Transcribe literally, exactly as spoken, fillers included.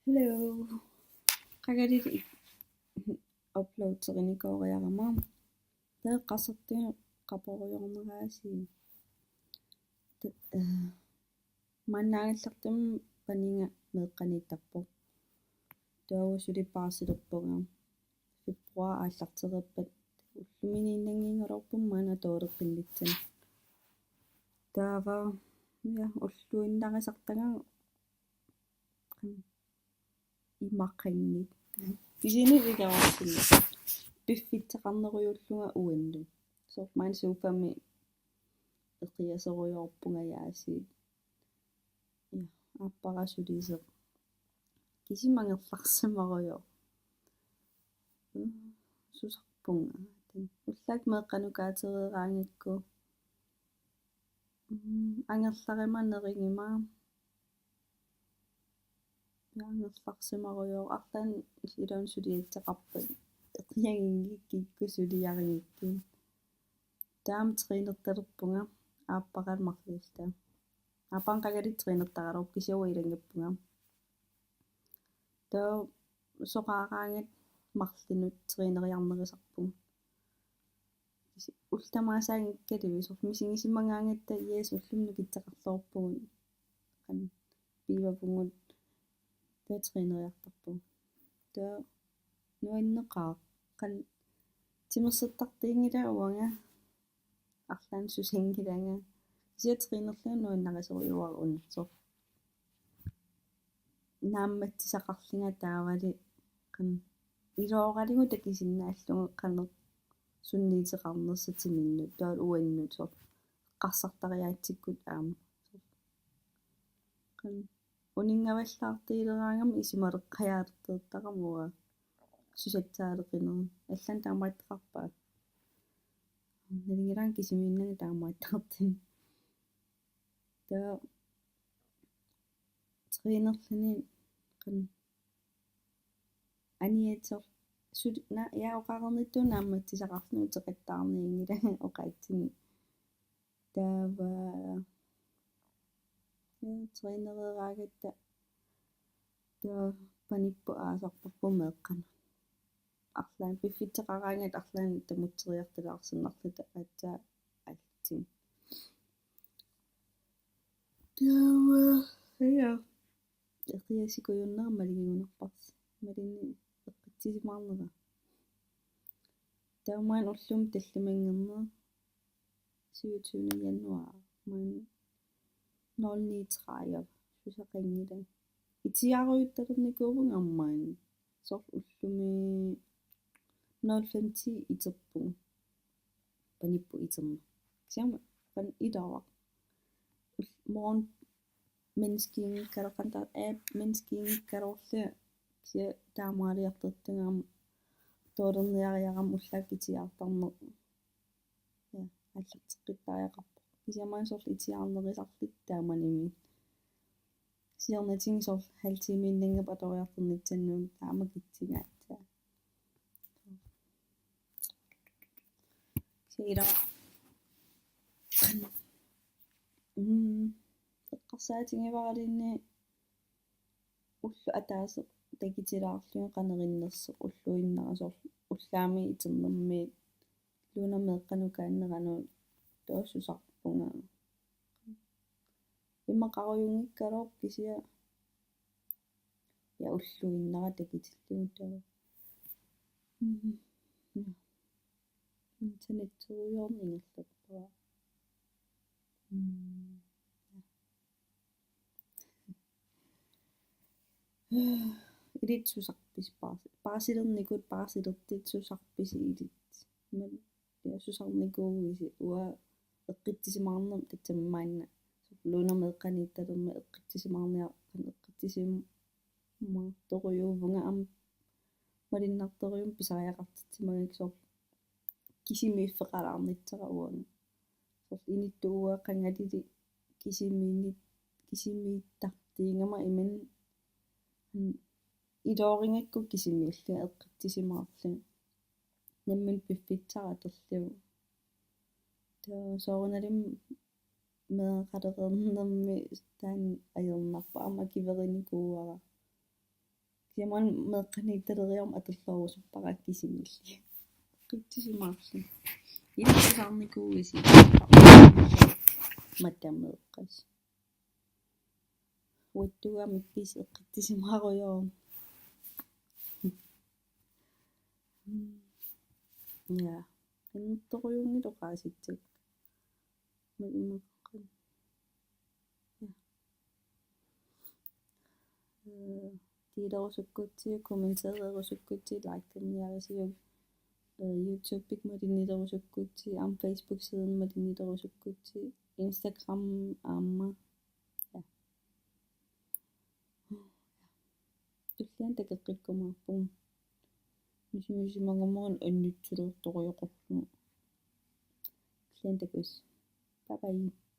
Hello. Qangali uploaderinikooriarama. Taava eqqarsartunga qaporujoornera aasiit. T-, eh, maannaagallartumik paniga meeqqaniittarpoq. Taava suli paarsilerpunga. Februar aallartereerpat ulluminiinnanngigaluarpunga maanna atuareqqinnitsinni. Taava, ja, ulluinnarisartagara imaqanngit. Kisianni ilaarsinni piffissaqarnerujuullunga uannut. Soorlu maanna sofami eqiasorujoorpunga aasiit. Ja, aappara sulisoq. Kisimi angerlarsimarujoor. Mm, susarpunga. Ullaakkut meeqqanukaatereeraangakku. Mm, angerlaruma neriguma. Ja, angerlarsimarujoor. Arlaannik iluani suliassaqarpat. Eqianngikkukkit suliarigikkit. Taava trænertalerpunga aapparalu marluulluta. Aappara qangali trænertaraluarpunga kisianni uanga ilannguppunga. Taava soqaraangat marlunnut træneriarnerusarpunga. Kisi-, ullut tamaasa angakkalivi soorlu misigisimagaangatta yes ullumi nukittoqarluarpugut. Qanoq pivavugut taava træneriartarpugut. Taava nuanneqaaq. Qanoq timersortartuunngilanga uanga arlaannik susanngilanga. Kisianni trænerlunga nuannarisorujussuuara una. Soorlu naammassisaqarlunga taavali qanoq iluaralugu takusinnaallugu qanoq sunniuteqarnersoq timinnut taavalu uannut soorlu eqqarsartariaatsikkut aamma. Qanoq uninngavallaartiileraangama isumaleqqajaarteertarama uanga susassaaleqineq. Allanik taamaattaqarpa? Nalunngilara kisimiinnanga taamaattaqartunik. Taava trænerluni qanoq aniatsoq suli na-, ja oqareernittut naammassisaqarluni uteqattaarnianngilanga oqaatsini. Taava, ja, trænereeraangatta taava panipput aasarparput meeqqanut. Arlaannik piffissaqaraangat arlaannik tamutseriartulaarsinnarluta aatsaat alting. Taava, ja. Eqiasikujunnera malingigunarparsi. Malinni eqqissisimaarnera. Taava maanna ullumi tallimanngorneq syvogtyvende januar. Maanna nul ni tredive. Susaqanngilanga. Itiaruuttalernikuuvunga aamma maanna. Soorlu ullumi nul fem ti iterpunga. Panipput iterneq. Kisianni qanoq ilaavoq. Ul-, morgen-, maskiinakkaluarlunga, app maskiinakkaluarlunga kisianni taamaaliartortunga aamma tuulerniariarama ullaakkut itiaartarneq. Ja, aallarteqqittariaqarpoq. Kisianni maanna soorlu itiaarnerusarluta taamanimi. Siornatigut soorlu halv time-innanngorpoq atuariartornitsinni taama kitsigaatsa. Siila. Mm. Eqqarsaatigivaraluunniit ulloq ataaseq takutilaarlugu qanoq innersoq ulluinnarsoq ullaami iternermi Luna meeqqanukaanneranut taava susarpunga. Imaqarujunngikkaluarpoq kisianni ja ulluinnaraq takutillugu taava. Mm. Ja. Internetterujoorneq ingerlappara. Mm. Ja. Ilit susarpisi paarsi-, paarsilernikuut paarsilertit susarpisi ilit. Imaluunniit susarnikuuisi uanga eqqissisimaarnermik tassami maanna. Luna meeqqaniittalermat eqqissisimaarniarpara eqqissisimaartorujuuvunga aamma malunnartorujuummat pisariaqartitsimagakku soorlu kisimiiffeqalaarnissara uanga. Soorlu inuttut uanga qangalili kisimiinni-, kisimiittartuugama imannak iloorigakku kisimiillunga eqqissisimaarlunga. Nammineq piffissaq atorlugu. Taava soorunalimi meeraqalereernermi taanna ajornarpoq aamma akiverinikuuara. Iman meeqqaniittaleriarmat atorluarusuppara kisimiillunga. Eqqissisimallunga. Illit tusarnikuuisi. Matameeqqas. Uattuga mippis eqqissisimaarujoorama. Ja. Qinittorujunngilu oqaasitsik. Malimaqqan. Ja. Øh, delerusukkutsi, kommentererusukkutsi, likerniarisiuk. Øh, YouTube-ikkut malinnilerusukkutsi, aamma Facebook-sidemut malinnilerusukkutsi, Instagram aamma. Ja. Tulliani takoqqikkumaarpugut. Misigisimaguma annitsilertorujoqarlunga. Tulliani takuss. Bye bye.